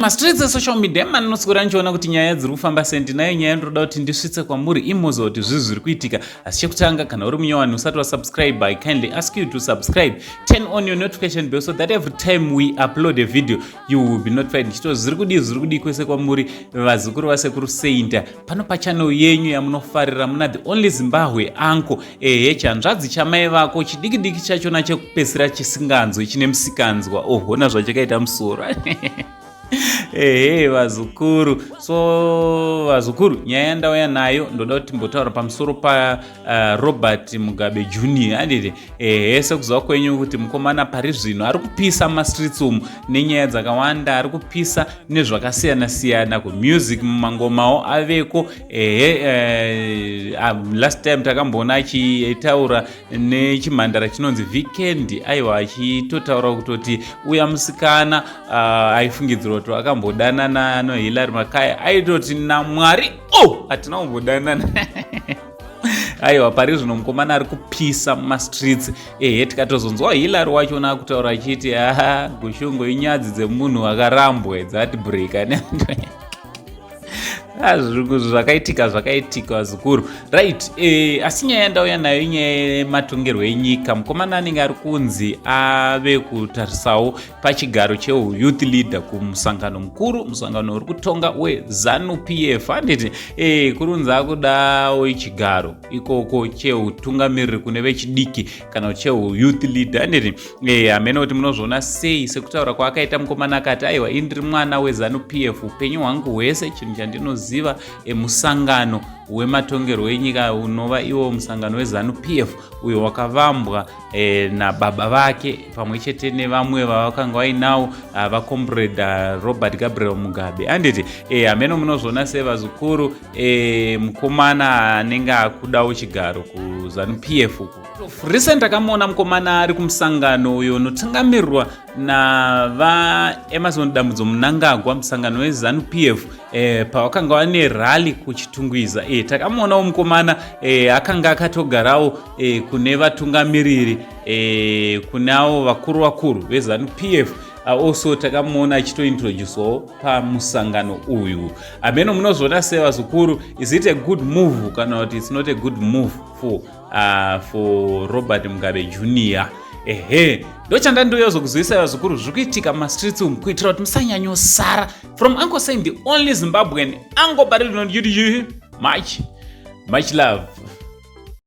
Mastreets esocial media mandinoswera ndichiona kuti nyaya dziri kufamba sei. Ndinayo nyaya ndinoda kuti ndisvitse kwamuri imoziva kuti zvii zviri kuitika. Asi chekutanga, kana uri munyowani usati wasubscribe, I kindly ask you to subscribe, turn on your notification bell so that every time we upload a video you will be notified. Ndichito zviri kudii, zviri kudii kwese kwamuri vazukuru vasekuru Sainta pano pachannel yenyu yamunofarira muna the only Zimbabwe uncle. Ehe, chanzvadzi chamai vako chidiki diki chachona chekupesera chisinganzwi chine musikanzwa ohona zvachakaita musoro. Ehe vazukuru, so vazukuru, nyaya yandauya nayo ndoda kuti timbotaura pamusoro paRobert Mugabe Junior, handiti? Ehe, sekuziva kwenyu kuti mukomana pari zvino ari kupisa mastreets umu nenyaya dzakawanda, ari kupisa nezvakasiyana siyana kumusic, mumangomawo aveko. Ehe, last time takamboona achitaura nechimhandara chinonzi Weekend, aiwa, achitotaura kutoti uya musikana aifungidzirwa kuti akambodanana noHillary Makaya, aitoti namwari oh hatina kumbodanana. Aiwa, pari zvino mukomana ari kupisa mumastreets. Ehe, tikatozonzwa Hillary wachona akutaura achiti aha, Gushungo inyadzi dzemunhu akarambwa dzati breka. Zvakaitika zvakaitika vazukuru. Right, asi nyaya yandauya nayo inyaya yematongerwo enyika. Mukomana anenge ari kunzi ave kutarisawo pachigaro cheuyouth leader kumusangano mukuru, musangano uri kutonga weZANU PF, handiti? Kuri kunzi akudawo chigaro ikoko cheutungamiriri kune vechidiki kana cheuyouth leader, handiti? Hamene kuti munozviona sei sekutaura kwaakaita mukomana, akati aiwa, ini ndiri mwana weZANU PF upenyu hwangu hwese, chinhu chandinoziva musangano wematongerwo enyika unova iwo musangano weZANU PF uyo wakavambwa nababa vake pamwe chete nevamwe vavakanga vainawo, vacomrade Robert Gabriel Mugabe, handiti? Hameno munozviona sei vazukuru, mukomana anenge akudawo chigaro kuZANU PF uku? Recent akamuona mukomana ari kumusangano uyo unotungamirirwa navaEmmerson Dambudzo Mnangagwa, musangano weZANU PF, pavakanga vane rally kuChitungwiza. Takamuonawo mukomana akanga akatogarawo kune vatungamiriri, kuneavo vakuru vakuru veZANU PF. Also takamuona achitointroducewawo pamusangano uyu. Hameno munozviona sei vazukuru, is it a good move kana kuti it's not a good move for Robert Mugabe Junior? Ehe, ndochanda ndoyozokuzivisai vazukuru zviri kuitika mumastreets umu kuitira kuti musanyanyosara. From Uncle Saint, the only Zimbabwean uncle, but much much love.